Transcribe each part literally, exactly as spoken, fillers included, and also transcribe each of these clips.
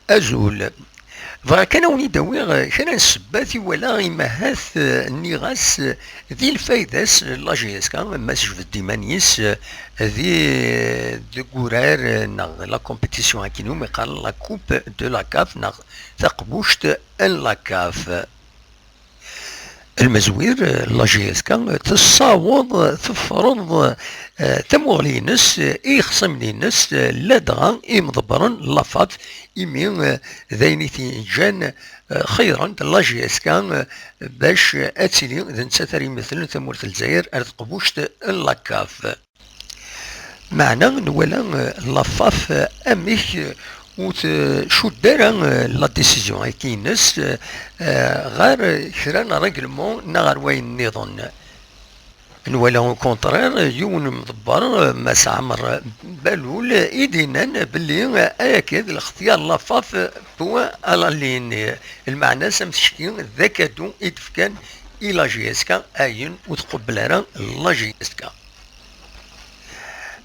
Azul. Bɣiɣ kan ad wen-id-awiɣ kra n ssebbat i walaɣ imahat, eh, nniɣ-as, eh, di lfayda-s la J S K, ma tejbed-d iman-is, eh, di, deg urar, eh, neɣ la compétition akken umi qqaren la Coupe de la CAF neɣ taqbuct n la CAF. Lmezwir, eh, la J S K, eh, tessaweḍ, eh, tefreḍ, eh, tamuɣli-ines, eh, i yexṣimen-ines, eh, ladɣa imḍebbren la FAF, imi, eh, d ayen i ten-yeǧǧan, eh, xeyyren la J S K, eh, bac, eh, ad tili d nettat ara imetlen tamurt n Lezzayer ar teqbuct n la CAF. Meɛna nwala, eh, la FAF, eh, amek, eh, ur tcudd ara, eh, la décision-agi-ines, eh, eh, ɣer kra n règlement neɣ ɣer wayen nniḍen. Nwala au contraire yiwen n imḍebber, eh, Mass Ɛmer Balul, eh, i d-yennan belli, eh, ayagi d lextyar n la FAF, eh, point à la ligne. Lmeɛna-s am tcekki d akadu i d-fkan i la J S K, ayen ur tqebbel ara la J S K.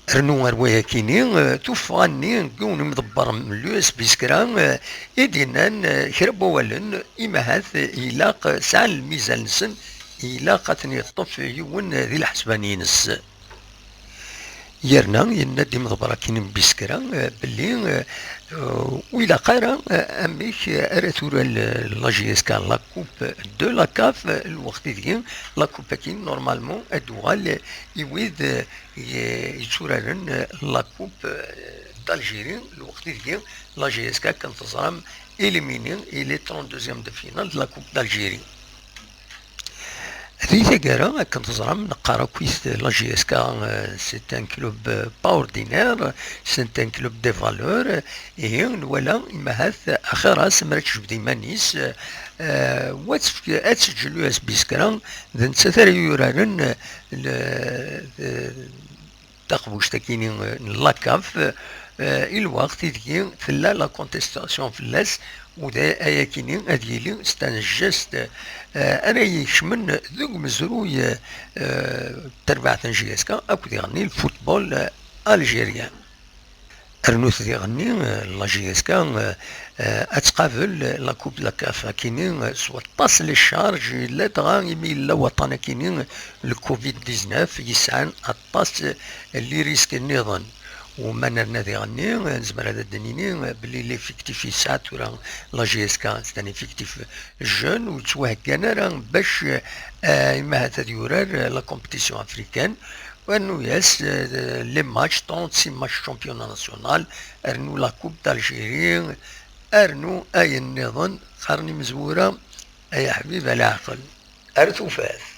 Rnu ar wayakini, eh, tuffɣa-nni n yiwen imḍebber n l'U S B Skra, eh, i d-yennan, eh, kra n wawalen, imahat, eh, ilaq, eh, sɛan lmizan-nsen, ilaq ad ten-yeṭṭef yiwen, eh, di lḥesban-ines. Yerna yenna-d imḍebber-agi n Biskra, eh, belli, eh, eh, ur ilaq ara, eh, amek, eh, ara tura l-, la J S K la Coupe de la CAF, eh, lweqt ideg la Coupe-agi, normalement, ad d-tuɣal, eh, i wid, eh, ye-, yetturaren, eh, la Coupe, eh, d'Algérie, lweqt ideg la J S K, akken teẓram, éliminé i les trente-deuxièmes de finale de la Coupe d'Algérie. Di taggara, akken teẓram, neqqar akkit la J S K, eh, c'est un club, eh, pas ordinaire, c'est un club de valeur, ihi nwala imahat axir-as mi ara tejbed iman-is, eh, wa tefk-, ad teǧǧ l'U S B Skra, d nettat ara yuraren, eh, le-, eh, taqbuct-agi n la CAF, eh, i lweqt ideg tella la contestation fell-as, u d ayakini ad yili c'est un geste, eh, ara ikecmen deg umezruy, eh, n terbaɛt n J S K akked iɣenni le football, eh, algérien. Rnut diɣenni, eh, la J S K, eh, eh, ad tqabel la Coupe de la CAF akini, eh, s waṭas les charges, ladɣa imi yella waṭṭan akini, le covid dix-neuf, yesɛan aṭas, eh, les risques nniḍen. U ma nerna diɣenni, eh, nezmer ad d-nini, eh, belli l'effectif yesɛa tura la J S K, c'est un effectif jeune, ur yettwaheggan ara bac, eh, imahat ad yurar, eh, la compétition africaine. Rnu-yas, eh, les matchs, trente-six matchs championnat national, rnu la Coupe d'Algérie, rnu ayen nniḍen, qqaren imezwura, ay aḥbib, a leɛqel. Ar tufat.